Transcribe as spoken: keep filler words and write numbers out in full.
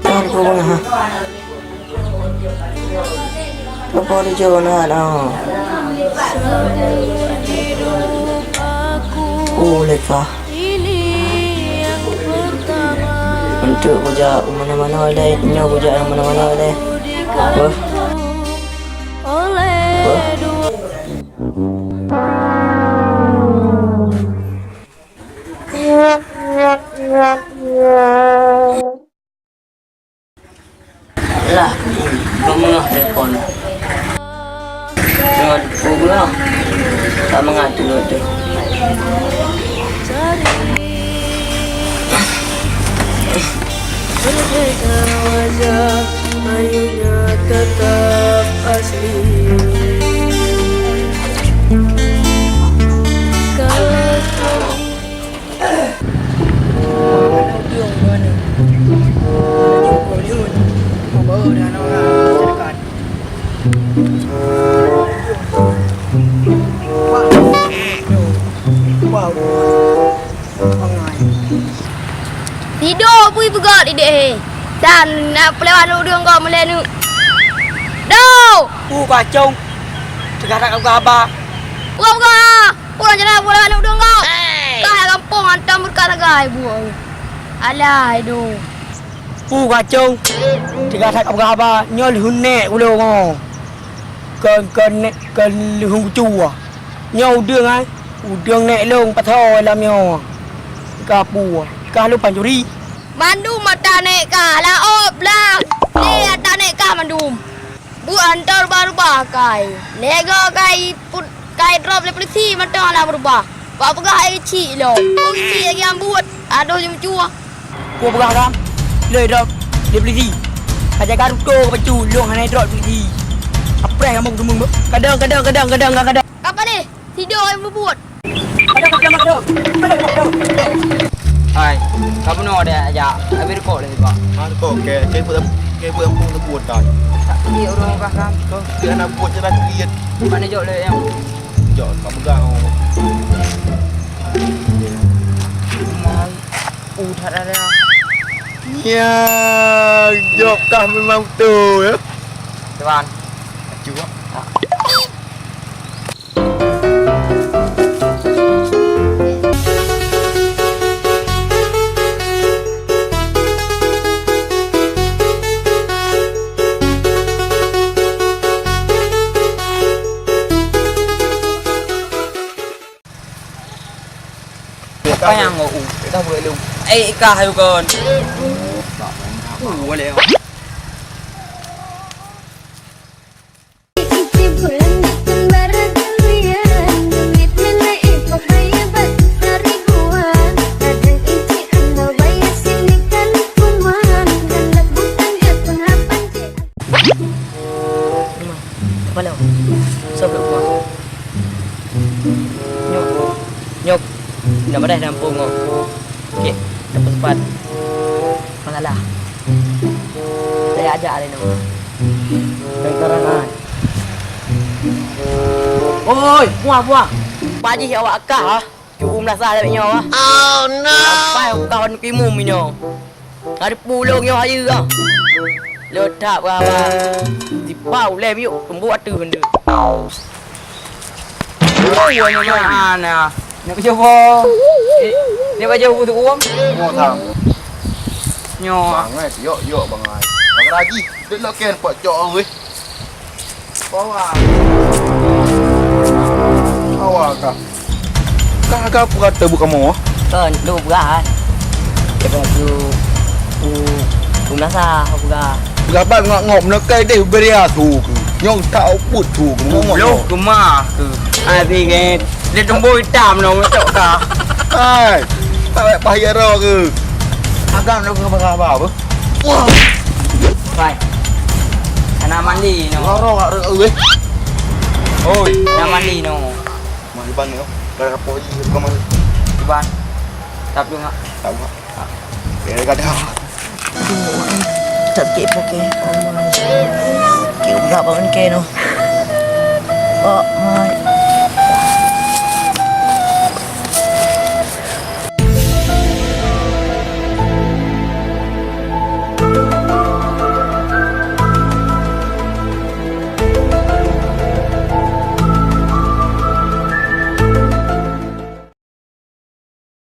Kan kau bengah, ha? Apa dia jawab nak, ha? Oh, leka. Untuk bujak mana-mana deh, nyoe bujak yang mana-mana deh. Wah. Wah. Lah, kamoe telepon. Jangan pukul lah. Tak mengatur tu. Berbeda wajah, ayunya tetap asli. Kalau Tido pui peugöt idéh he. Dan nak peulewat ureueng kau mulai nu. Do! Pu kacong. Teuga that ka haba. Peugah-peugah. Ureueng jalan bola aneuk dong kau. Hey! Kah lam gampông hantom beureukat sagai buet. Alah, aduh. Pu kacong. Teuga that ka peugah haba, nyoe lheueh nèk ulôn nyoe. Keu, keu nèk, keu lheueh kucue. Nyoe udeueng ai. Udeueng nèk lôn pasoe lam nyoe. Ka pu, ka lôn pancuri. Mandum ata nèk kah, laôt blang. Lé ata nèk kah mandum. Buet hantom rubah-rubah kai. Lego kai put, kai drop lé polisi mantong hana beurubah. Bak peugah hai keuchik lom. Keuchik lagi ambot. Adoh jeuem cua. Ku peugah kan? Lé drop lé polisi. Ka jaga ruto ka bacut, lôn hana drop lé polisi. Kapreh kamoe keudeung. Kadang, kadang, kadang, kadang, kadang. Ka paléh, tido nyang mubuet. Hai, ka bunoe deh ajak. Habéh rukok lé, Pak. Ha, rukok ke? Ke buet, ke buet ampun buet kan? Tak klik ureueng kah kan? Kau klik anak buet je lah klik. Mana jok lé yang? Jok, tak pegang. Mai. Uh, that ada. Ya, jok kah memang betul ya? Tuan. Cuba. Apa yang mau u? Kita boleh lu. Eh, ikah ayo kon. Uh, boleh. Kepala. Sob lok kuah. Nyok. Nyok. Dah padah dampung kok. Okey, dapat sempat. Masalah. Saya ajak hari ni. Oi, puah, puah. Pajih awak kah, ha? Cukup meurasa lagèe nyoe, ha? Oh, no! Sampai kah wan kimum nyoe. Ada pulung nyoe aja, ha? Letak berapa? Sipau lem yuk, tembok ateuh benda. Mana? Nak kerja apa? Eh, ni baca buku tu uang? Mau tham. Nyoe. Bangai, yok, yok, bangai. Bangai lagi. Dek lok ken pot cok weh. Bawa. Bawa kah? Kah, kah apa kata bu kamu? Kan, tu berat. Kita tu, tu, tu nasa, berat. Gabat ngok-ngok menekai deh beri aku ke. Nyong tak uput tu ke. Ngok-ngok. Loh, kemah ke. Habis kan. Dia tumbuh hitam no, macam kah. Hai. Tak baik payah roh ke. Agam nak ke apa apa. Wah. Pai. Anak mandi no. Lorong kat rek weh. Oi, anak mandi no. Mah iban ni. Kalau apa lagi bukan mah. Iban. Tapi ngak. Tak buat. Ya, kadang. Aduh, tak kek pakai. Kek udah bangun ke no. Oh, mai.